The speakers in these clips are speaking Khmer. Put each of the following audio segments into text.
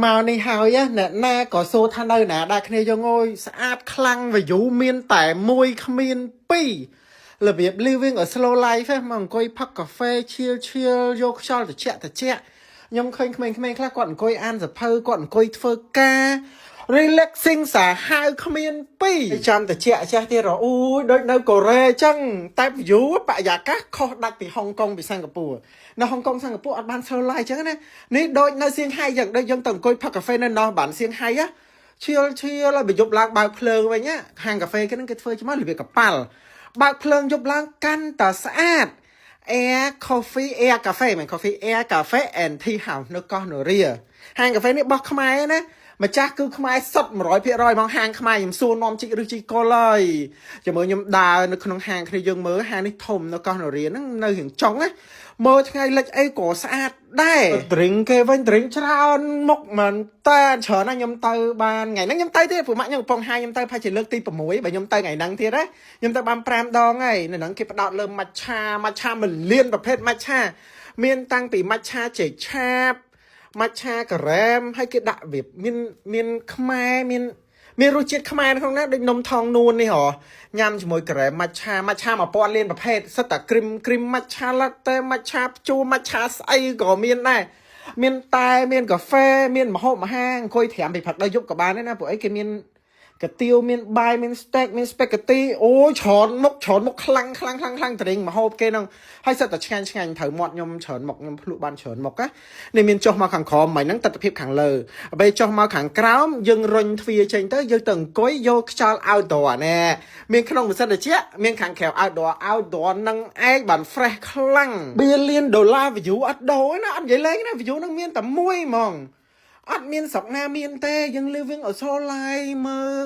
មកនេះហើយអ្នកណាក៏សួរថានៅណាដែរគ្នាយើងអើយស្អាតខ្លាំង view មានតែមួយគ្មានពីររបៀប living a slow life ហ៎មកអង្គុយផឹកកាហ្វេchill chill យកខ្យល់ត្រជាក់ត្រជាក់ខ្ញុំឃើញក្មេងៗខ្លះគាត់អង្គុយអានសៀវភៅគាត់អង្គុយធ្វើការ relaxing សាហាវគ្មានពីរចាំតិចចេះទៀតអូយដូចនៅកូរ៉េអញ្ចឹងតែ view បរិយាកាសខុសដាច់ពីហុងកុងពីសិង្ហបុរីនៅហុងកុងសិង្ហបុរីអត់បាន slow life អញ្ចឹងណានេះដូចនៅសៀងហៃអញ្ចឹងដូចយើងទៅអង្គុយផឹកកាហ្វេនៅណោះបានសៀងហៃណាchill chill ហើយបើយប់ឡើងបើកភ្លើងវិញណាហាងកាហ្វេគេហ្នឹងគេធ្វើច្បាស់របៀបកប៉ាល់បើកភ្លើងយប់ឡើងកាន់តែស្អាត Air Coffee Air Cafe មិន Coffee Air Cafe and Tea House នៅកោះនរាហាងកាហ្វេនេះបោះខ្មែរណាម្ចាស់គឺខ្មែរសុទ្ធ100%ហ្មងហាងខ្មែរខ្ញុំសួរនាំជីកឬជីកុលហើយជាមួយខ្ញុំដើរនៅក្នុងហាងគ្នាយើងមើលហាងនេះធំនៅកោះនរាហ្នឹងនៅរៀងចុងណាមើលថ្ងៃលិចអីក៏ស្អាតដែរ drink គេវិញ drink ច្រើនមុខមែនតើច្រើនណាស់ខ្ញុំទៅបានថ្ងៃហ្នឹងខ្ញុំទៅទៀតព្រោះម៉ាក់ខ្ញុំកំពុងហាយខ្ញុំទៅប្រហែលជាលើកទី6បើខ្ញុំទៅថ្ងៃហ្នឹងទៀតណាខ្ញុំទៅបាន5ដងហើយនៅហ្នឹងគេផ្ដោតលើមច្ឆាមច្ឆាមួយលានប្រភេទមច្ឆាមានតាំងពីមច្ឆាចេកឆាប មច្ឆាការ៉េមហើយគេដាក់វាមានមានខ្មែរមានមានរសជាតិខ្មែរនៅក្នុងนั้นដូចនំថងនួននេះហ៎ញ៉ាំជាមួយការ៉េមមច្ឆាមច្ឆា1000លានប្រភេទសិតតែ cream cream មច្ឆា latte មច្ឆាព្យួរមច្ឆាស្អីក៏មានដែរមានតែមានកាហ្វេមានម្ហូបអាហារអង្គុយត្រាំពីព្រឹកដល់យប់ក៏បានដែរណាព្រោះអីគេមានកាទៀវមានបាយមាន steak មាន spaghetti អូយច្រើនមុខច្រើនមុខខ្លាំងខ្លាំងខ្លាំងខ្លាំងត្រេងម្ហូបគេហ្នឹងហើយសិតតែឆ្ងាញ់ឆ្ងាញ់ត្រូវមាត់ខ្ញុំច្រើនមុខខ្ញុំភ្លក់បានច្រើនមុខណានេះមានចុះមកខាងក្រោមមិញហ្នឹងទស្សនភាពខាងលើពេលចុះមកខាងក្រោមយើងរុញទ្វារចេញទៅយើងទៅអង្គុយយកខ្យល់ outdoor ណែមានក្នុងម៉ាស៊ីនត្រជាក់មានខាងក្រៅ outdoor outdoor នឹងឯងបាន fresh ខ្លាំង billion dollar view អត់ដូរណាអត់និយាយលេងណា view ហ្នឹងមានតែមួយហ្មងអត់មានស្រុកណាមានទេយើង living a slow life មើល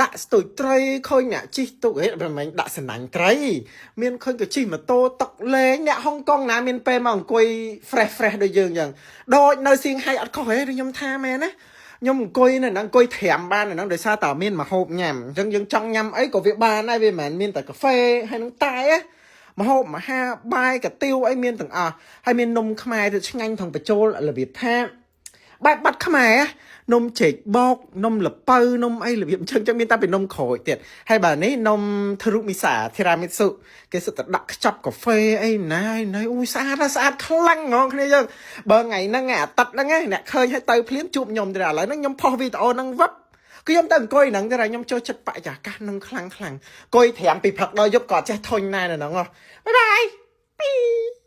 ដាក់ស្ទូចត្រីឃើញអ្នកជិះទូកហេមិនមែនដាក់សំណាញ់ត្រី មានឃើញក៏ជិះម៉ូតូតុកលេងអ្នកហុងកុងណាមានពេលមកអង្គុយ fresh fresh ដូចយើងអញ្ចឹងដូចនៅសៀងហៃអត់ខុសទេខ្ញុំថាមែនណាខ្ញុំអង្គុយនៅហ្នឹងអង្គុយត្រាំបាននៅហ្នឹងដោយសារតែមានម្ហូបញ៉ាំអញ្ចឹងយើងចង់ញ៉ាំអីក៏វាបានដែរវាមិនមែនមានតែកាហ្វេហើយនឹងតែម្ហូបមហាបាយកាទៀវអីមានទាំងអស់ហើយមាននំខ្មែរទៅឆ្ងាញ់ថងបញ្ចូលរបៀបថាបែបបាត់ខ្មែរនំចេកបោកនំល្ពៅនំអីរបៀបអញ្ចឹងចឹងមានតែពីនំក្រូចទៀតហើយបើនេះនំធរុមីសាធីរ៉ាមីស៊ុគេសុទ្ធតែដាក់ខ្ចប់កាហ្វេអីណាណៃអូយស្អាតស្អាតខ្លាំងហ្មងគ្នាយើងបើថ្ងៃហ្នឹងថ្ងៃអាទិត្យហ្នឹងអ្នកឃើញឲ្យទៅភ្លាមជួបខ្ញុំទៀតឥឡូវហ្នឹងខ្ញុំផុសវីដេអូហ្នឹងវឹបគឺខ្ញុំទៅអង្គុយហ្នឹងទៀតខ្ញុំចូលចិត្តបរិយាកាសហ្នឹងខ្លាំងខ្លាំងអង្គុយត្រាំពីព្រឹកដល់យប់ក៏ចេះធុញដែរនៅហ្នឹងហ៎bye bye ពី